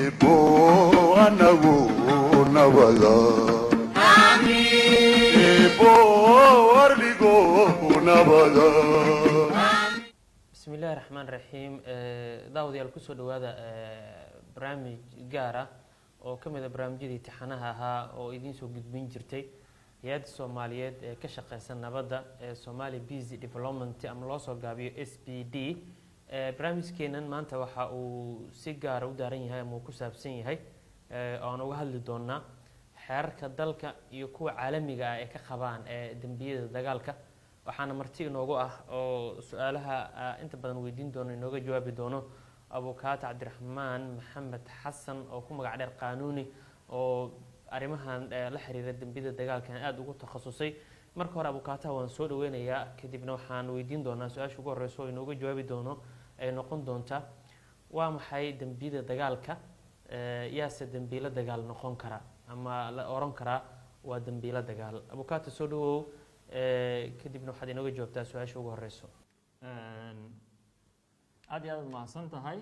Eebo anagu nabada, Eebo arligo nabada. Bismi illahi raxmaan raxiim. Daawadayaal, kusoo dhawaada barnaamij gaar ah oo ka mid a barnaamijyadii taxanaha ahaa oo idiin soo gudbin jirtay hay-adda Soomaaliyeed ee ka shaqeysa nabadda ee Somali Peace Development, ama loo soo gaabiyo SPD. Barnaamijkeenan maanta waxa uu si gaara u daaran yahay ama uu ku saabsan yahay oo aan uga hadli doonaa xeerarka dalka iyo kuwa caalamiga ah ee ka qabaan ee dembiyada dagaalka. Waxaana marti inoogu ah oo su-aalaha inta badan weydiin doono, inooga jawaabi doono, abukaata Cabdiraxmaan Maxamed Xasan oo ku magac dheer Qaanuuni, oo arrimahan la xiriira dembiyada dagaalkan aada ugu takhasusay. Marka hore abukaataha waan soo dhaweynayaa, kadibna waxaan weydiin doonaa su-aasha ugu horeysa oo inooga jawaabi doono ay noqon doonta: waa maxay dembiyada dagaalka? Yaase dembiilo dagaal noqon kara ama la oran karaa waa dembiilo dagaal? Abukaata, soo dhawow, kadibna waxaad inooga jawaabtaa su-aasha ugu horeyso. Aad iyo aad aad mahadsan tahay.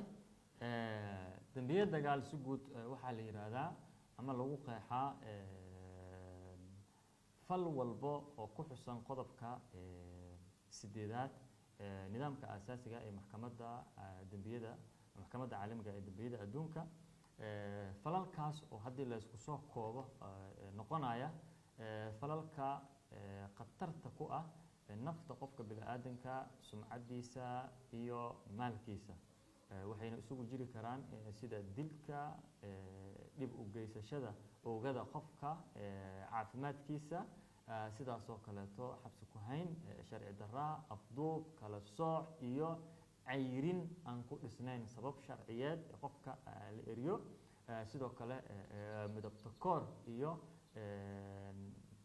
Dembiye dagaal si guud waxaa la yidhaahdaa ama lagu qeexaa fal walbo oo ku xusan qodobka 8aad nidaamka aasaasiga ee maxkamadda dembiyada, Maxkamadda Caalamiga ee Dembiyada Adduunka, falalkaas oo haddii la isku soo koobo noqonaya falalka khatarta ku ah nafta qofka bini-aadanka, sumcaddiisa iyo maalkiisa. Waxayna isugu jiri karaan sida dilka, dhib u geysashada oogada qofka, caafimaadkiisa, sidaas oo kaleeto xabsi ku hayn sharci daraa, afduub, kala sooc iyo cayrin aan ku dhisnayn sabab sharciyeed ee qofka la eriyo, sidoo kale midabtakoor iyo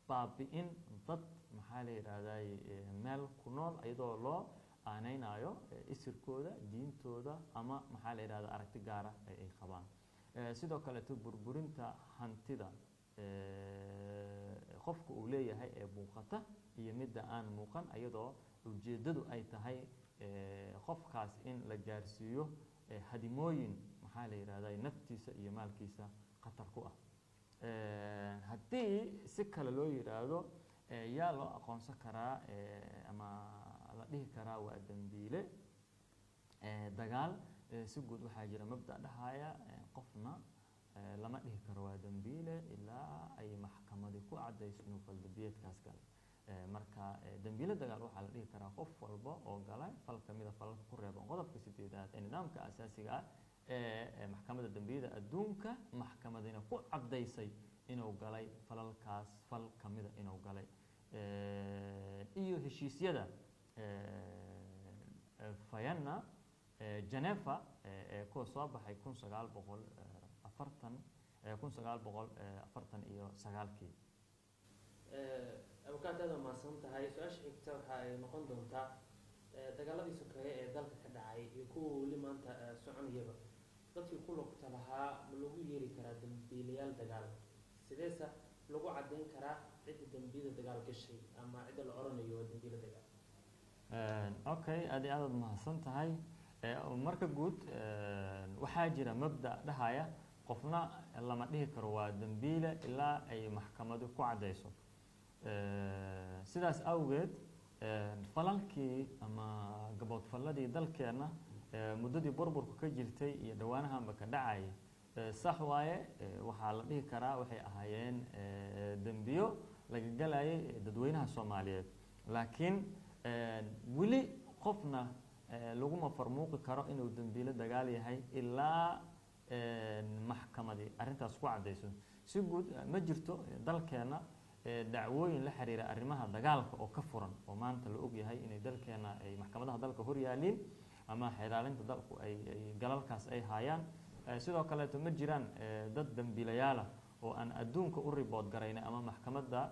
baabi'in dad, maxaa la yidhaahday, meel ku nool iyadoo loo aaneynayo isirkooda, diintooda ama, maxaa la yidhahda, aragti gaara ee ay qabaan. Sidoo kaleeto burburinta hantida qofka uu leeyahay ee muuqata iyo midda aan muuqan, iyadoo ujeeddadu ay tahay qofkaas in la gaarsiiyo hadimooyin, maxaa la yidhahda, naftiisa iyo maalkiisa khatar ku ah. Haddii si kale loo yidhaahdo, yaa loo aqoonsan karaa ama la dhihi karaa waa dembiile dagaal? Si guud waxaa jira mabda' dhahaya qofna lama dhihi karo waa dembiile ilaa ay maxkamadi ku caddayso inuu faldambiyeedkaas galay. Marka dembiile dagaal waxaa la dhihi karaa qof walba oo galay fal ka mida falalka ku reeban qodobka 8aad ee nidaamka asaasiga ah ee Maxkamadda Dembiyada Adduunka, maxkamadina ku caddaysay inuu galay falalkaas fal ka mida inuu galay, iyo heshiisyada Vienna, Geneva ee kuwa soo baxay 1940, 1949-kii. Abukaat, aad waa mahadsan tahay. Su-aasha xigta waxa ay noqon doontaa: dagaaladii sokeeye ee dalka ka dhacay iyo kuwa weli maanta soconayaba, dadkii ku lugta lahaa ma lagu yeeri karaa dambiilayaal dagaal? Sideese lagu caddayn karaa cidda dembiyada dagaal gashay ama cidda la oranayo waa dambiile dagaal? Okay, aad iyo aad aad mahadsan tahay. Marka guud waxaa jira mabda' dhahaya qofna lama dhihi karo waa dembiile ilaa ay maxkamadu ku caddayso. Sidaas awgeed falalkii ama gaboodfalladii dalkeenna muddadii burburku ka jirtay iyo dhowaanahanba ka dhacayay, sax waaye, waxaa la dhihi karaa waxay ahaayeen dembiyo laga galayay dadweynaha Soomaaliyeed, laakiin weli qofna laguma farmuuqi karo inuu dembiilo dagaal yahay ilaa maxkamadi arrintaas ku caddayso. Si guud ma jirto dalkeenna dacwooyin la xiriira arrimaha dagaalka oo ka furan oo maanta la ogyahay inay dalkeena ay maxkamadaha dalka hor yaaliin ama xeelaalinta dalku ay galalkaas ay haayaan. Sidoo kaleeto ma jiraan dad dembiilayaala oo aan adduunka u report garaynay ama Maxkamadda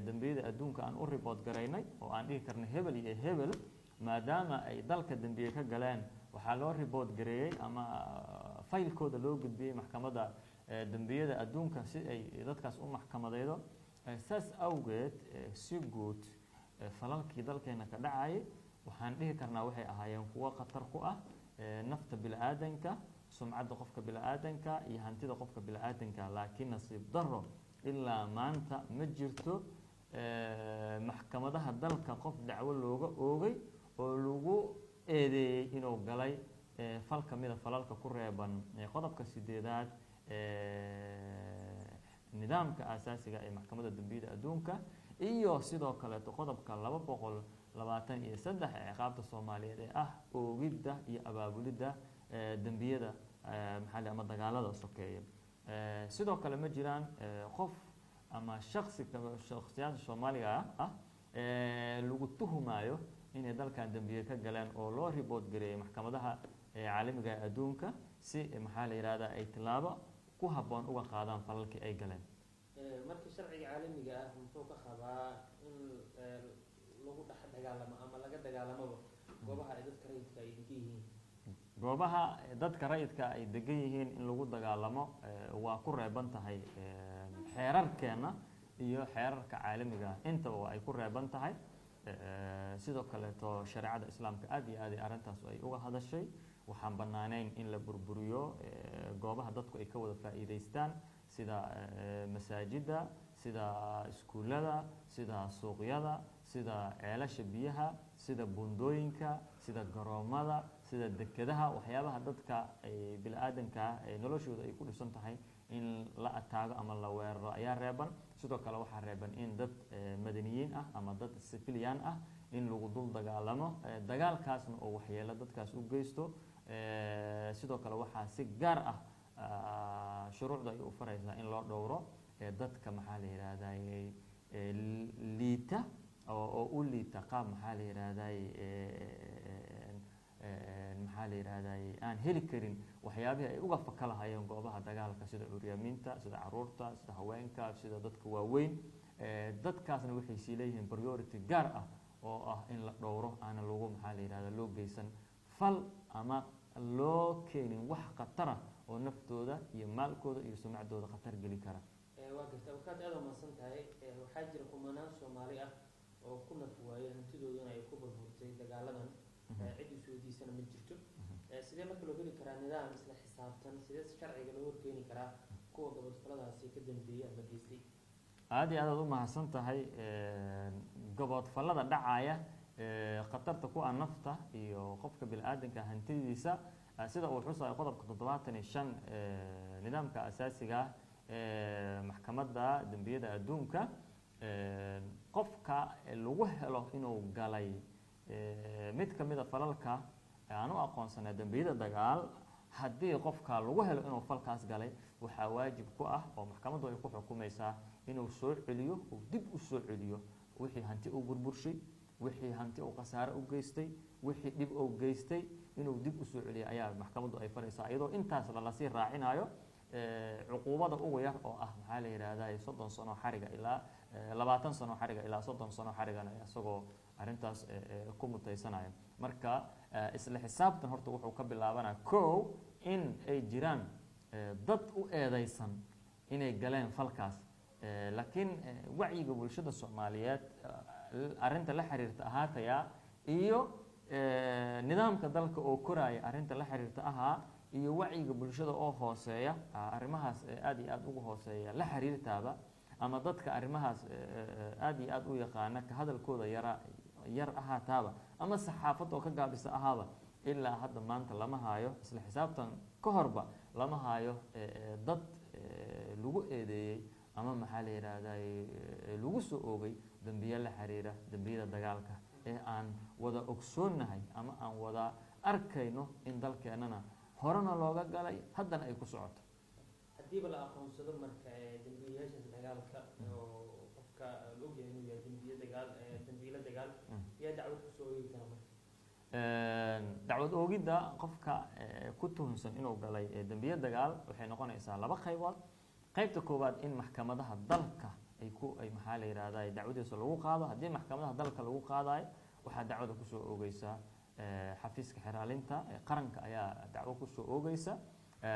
Dembiyada Adduunka aan u report garaynay oo aan dhihi karnay hebel iyo hebel maadaama ay dalka dembiye ka galeen waxaa loo report gareeyey ama faylkooda loo gudbiyey Maxkamadda Dembiyada Adduunka si ay dadkaas u maxkamadeydo. Saas awgeed si guud falalkii dalkeena ka dhacayay waxaan dhihi karnaa waxay ahaayeen kuwo khatar ku ah nafta bini'aadanka. sumcadda qofka bini-aadanka iyo hantida qofka bini-aadanka. Laakiin nasiib daro, ilaa maanta ma jirto maxkamadaha dalka qof dacwo looga oogay oo lagu eedeeyey inuu galay fal ka mida falalka ku reeban qodobka 8aad nidaamka aasaasiga ee Maxkamadda Dambiyada Adduunka, iyo sidoo kaleeto qodobka 223 ee ciqaabta Soomaaliyeed ee ah oogidda iyo abaabulidda dembiyada maxaa ama dagaalada sokeeya. Sidoo kale ma jiraan qof ama shaksi shaksiyaasha Soomaaliga ah lagu tuhmaayo inay dalkan dembiye ka galeen oo loo report gareeyay maxkamadaha caalamiga ee adduunka si, maxaa la yihahdaa, ay tilaabo ku habboon uga qaadaan falalkii ay galeen. Marka sharciga caalamiga ah muxuu ka qabaa in lagu dhex dagaalamo ama laga dagaalamaba goobaha ay dadka rayidka ay degan yihiin? Goobaha dadka rayidka ay degan yihiin in lagu dagaalamo waa ku reeban tahay xeerarkeena iyo xeerarka caalamiga ah intaba, waa ay ku reeban tahay. Sidoo kaleeto shareecada Islaamka aad iyo aad ay arrintaas ay uga hadashay. Waxaan banaaneyn in la burburiyo goobaha dadku ay ka wada faa'iidaystaan, sida masaajida, sida iskuullada, sida suuqyada, sida ceelasha biyaha, sida buundooyinka, sida garoomada, sida dekedaha. Waxyaabaha dadka ay bini-aadanka ee noloshooda ay ku dhisan tahay in la ataago ama la weeraro ayaa reeban. Sidoo kale waxaa reeban in dad madaniyiin ah ama dad civilian ah in lagu dul dagaalamo, dagaalkaasna oo waxyeelo dadkaas u geysto. Sidoo kale waxaa si gaar ah shuruucda ay u faraysaa in loo dhowro dadka, maxaa la yihahday, liita oo u liita qaab, maxaa la yihahday, maxaa la yihahday, aan heli karin waxyaabihii ay uga faka lahayeen goobaha dagaalka, sida curyaamiinta, sida caruurta, sida haweenka, sida dadka waaweyn. Dadkaasna waxay sii leeyihiin priority gaar ah oo ah in la dhowro, aana lagu, maxaa la yihahda, loo geysan fal ama loo keenin wax khatara oo naftooda iyo maalkooda iyo sumcadooda khatar geli kara. Waa garta, abukaat, aad umahadsan tahay. Waxaa jira kumanaan Soomaali ah oo ku naf waayay, hantidooduna ay ku burburtay dagaaladan, cid isweydiisana ma jirto. Sidee marka loo heli karaa nidaam isla xisaabtan? Sidee sharciga loo horkeeni karaa kuwa gaboodfaladaasi ka dambeeyey ama geystay? Aad iyo aad aad u mahadsan tahay. Gaboodfallada dhacaya khatarta ku ah nafta iyo qofka bini-aadanka hantidiisa, sida uu xusayo qodobka 75 nidaamka asaasiga ah ee Maxkamadda Dembiyada Adduunka, qofka lagu helo inuu galay mid ka mid a falalka aan u aqoonsanay dembiyada dagaal, haddii qofka lagu helo inuu falkaas galay, waxaa waajib ku ah oo maxkamaddu ay ku xukumaysaa inuu soo celiyo, uu dib u soo celiyo wixii hanti uu burburshay, wixii hanti uu khasaare u geystay, wixii dhib uu geystay inuu dib u soo celiyo ayaa maxkamaddu ay faraysaa, iyadoo intaas lalasii raacinayo cuquubada ugu yar oo ah, maxaa la yidhahdaa, 30 sano xariga ilaa 20 sano xariga ilaa 30 sano xarigana isagoo arrintaas ku mutaysanaya. Marka isla xisaabtan horta wuxuu ka bilaabanaa kow in ay jiraan dad u eedeysan inay galeen falkaas. Laakiin wacyiga bulshada Soomaaliyeed arrinta la xiriirta ahaataya iyo nidaamka dalka oo koraaya arrinta la xiriirta ahaa iyo wacyiga bulshada oo hooseeya arrimahaas aad iyo aad ugu hooseeya la xiriirtaaba, ama dadka arrimahaas aad iyo aad u yaqaana ka hadalkooda yara yar ahaataaba, ama saxaafadda oo ka gaabisa ahaaba, ilaa hadda maanta lama haayo, isla xisaabtan ka horba lama haayo dad lagu eedeeyey ama, maxaa la yidhaahdaa, lagu soo oogay dembiye la xiriira dembiyada dagaalka ee aan wada ogsoonnahay ama aan wada arkayno in dalkeennana horena looga galay, haddana ay ku socoto. Haddiiba la aqoonsado marka dembiilayaashaas dagaalka oo qofka la ogyahay inuu yahay dembiye dagaal, dembiile dagaal, yaa dacwad kusoo oogi kara marka? Dacwad oogidda qofka ku tuhunsan inuu galay dembiye dagaal waxay noqonaysaa laba qaybood. Qaybta koowaad, in maxkamadaha dalka ay ku ay, maxaa la yidhahdaa, dacwadiisa lagu qaado. Haddii maxkamadaha dalka lagu qaadayo, waxaa dacwada kusoo oogeysa xafiiska xeraalinta ee qaranka ayaa dacwo kusoo oogeysa.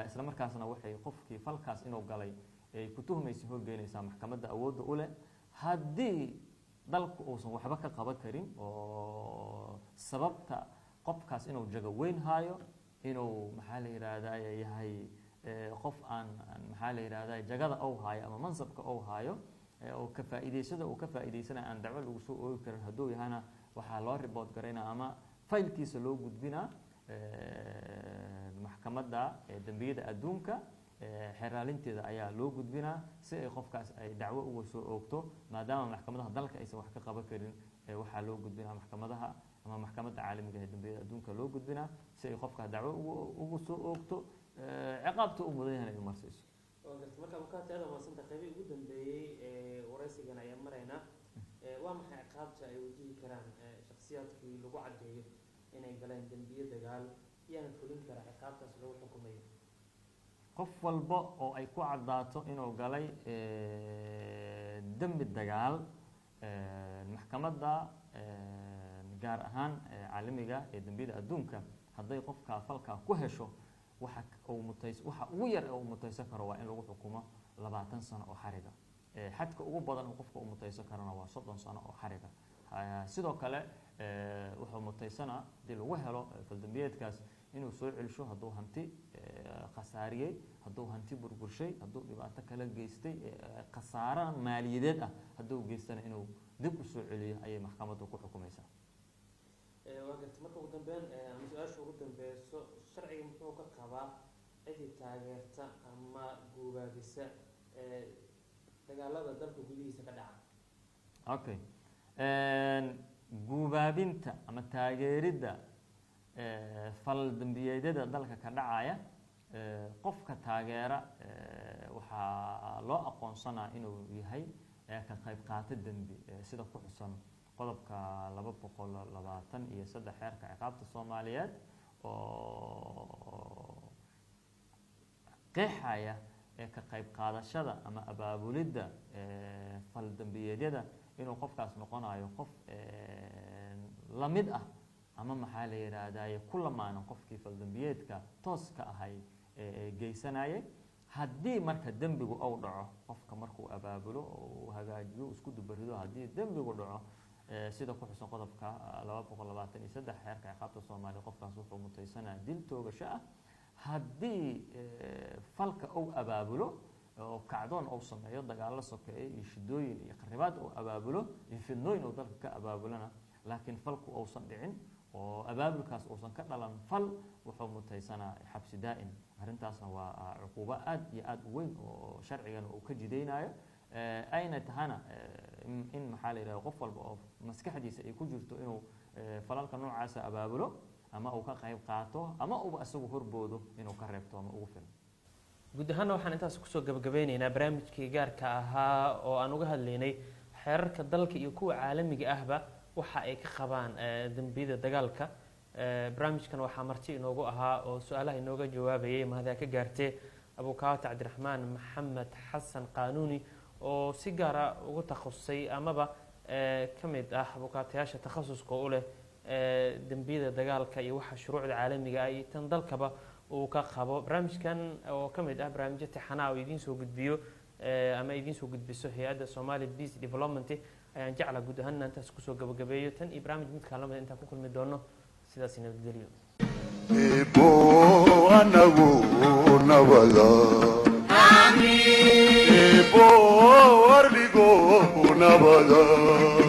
Isla markaasna waxay qofkii falkaas inuu galay ay ku tuhmaysa horgeynaysaa maxkamadda awoodda u leh. Haddii dalku uusan waxba ka qaban karin oo sababta qofkaas inuu jago weyn haayo inuu, maxaa la yidhaahdaa, yahay qof aan, maxaa la yidhahdaa, jagada ou haayo ama mansabka ou haayo oo ka faa'iidaysada uu ka faa'iidaysanayo aan dacwo lagu soo oogi karin hadduu yahana, waxaa loo report garaynaa ama faylkiisa loo gudbinaa Maxkamadda Dembiyada Adduunka. Xeraalinteeda ayaa loo gudbinaa si ay qofkaas ay dacwo uga soo oogto, maadaama maxkamadaha dalka aysan wax ka qaban karin. Waxaa loo gudbinaa maxkamadaha ama Maxkamadda Caalamiga ee Dembiyada Adduunka loo gudbinaa si ay qofkaas dacwo ugu soo oogto, ciqaabta u mudan yahan ay u marsiiso. Waa garta. Marka abukaati, aad mahadsanta. Qaybihii ugu dambeeyey ee waraysigan ayaan maraynaa. Waa maxay ciqaabta ay wajihi karaan shakhsiyaadkii lagu caddeeyo inay galeen dembiyo dagaal, yaana fulin kara ciqaabtaas lagu xukumayo? Qof walba oo ay ku caddaato inuu galay dembi dagaal, maxkamadda gaar ahaan caalamiga ee dembiyada adduunka hadday qofkaa falkaa ku hesho, waxa uu mutays waxa ugu yar ee uu mutaysan karo waa in lagu xukumo 20 sano oo xariga. Xadka ugu badan oo qofka uu mutaysan karona waa 30 sano oo xariga. Sidoo kale wuxuu mutaysanaa haddii lagu helo faldambiyeedkaas inuu soo celsho hadduu hanti khasaariyey, hadduu hanti burburshay, hadduu dhibaato kala geystay, khasaaro maaliyadeed ah hadduu geystana, inuu dib u soo celiyo ayay maxkamaddu ku xukumaysaa. Waa garta. Marka ugu dambeyn ama su-aasha ugu dambeyso, sharciga muxuu ka qabaa cidii taageerta ama guubaabisa dagaalada dalka gudihiisa ka dhaca? Okay, guubaabinta ama taageeridda fal dambiyeedyada dalka ka dhacaya, qofka taageera waxaa loo aqoonsanaa inuu yahay ka qayb qaata dembi, sida ku xusan qodobka 223 Xeerka Ciqaabta Soomaaliyeed, oo qeexaya ka qayb qaadashada ama abaabulidda fal dambiyeedyada inuu qofkaas noqonayo qof la mid ah ama, maxaa la yidhaahdaye, ku lamaanan qofkii faldambiyeedka tooska ahay ee geysanayay. Haddii marka dembigu uu dhaco, qofka markuu abaabulo oo uu hagaajiyo, isku dubarido, haddii dembigu dhaco, sida ku xusan qodobka 223 Xeerka Ciqaabta Soomaaliya, qofkaas wuxuu mutaysanaya dil toogasho ah. Haddii falka uu abaabulo oo kacdoon uu sameeyo, dagaallo sokeeye iyo shidooyin iyo kharibaad uu abaabulo iyo fidnooyin uu dalka ka abaabulana, laakiin falku uusan dhicin oo abaabulkaas uusan ka dhalan fal, wuxuu mutaysanaa xabsi daa'im. Arrintaasna waa cuquubo aad iyo aad u weyn oo sharcigana uu ka jidaynayo, ayna tahana in, maxaa la yidhahda, qof walba oo maskaxdiisa ay ku jirto inuu falalka noocaasa abaabulo ama uu ka qayb qaato ama uuba isagu horboodo inuu ka reebto ama ugu filan. Guud ahaana waxaan intaas kusoo gabagabeyneynaa barnaamijkii gaarka ahaa oo aan uga hadlaynay xeerarka dalka iyo kuwa caalamiga ahba waxa ay ka qabaan dembiyada dagaalka. Barnaamijkan waxaa marti inoogu ahaa oo su-aalaha inooga jawaabayay, mahada ka gaartee, abukaata Cabdiraxmaan Maxamed Xasan Qaanuuni, oo si gaara ugu takhasusay amaba ka mid ah abukaatayaasha takhasuska u leh dembiyada dagaalka iyo waxa shuruucda caalamiga ah iyo tan dalkaba uu ka qabo. Barnaamijkan oo ka mid ah barnaamijyo taxanaa oo idiin soo gudbiyo ama idiin soo gudbiso hay-adda Somali Peace Development ayaan jecla guud ahaan inaan intaas kusoo gabagabeeyo. Tan iyo barnaamij midkaan lamid intaan ku kulmi doono, sidaas nabadgelyo. Eebo anagu nabada, Eebo arligo nabada.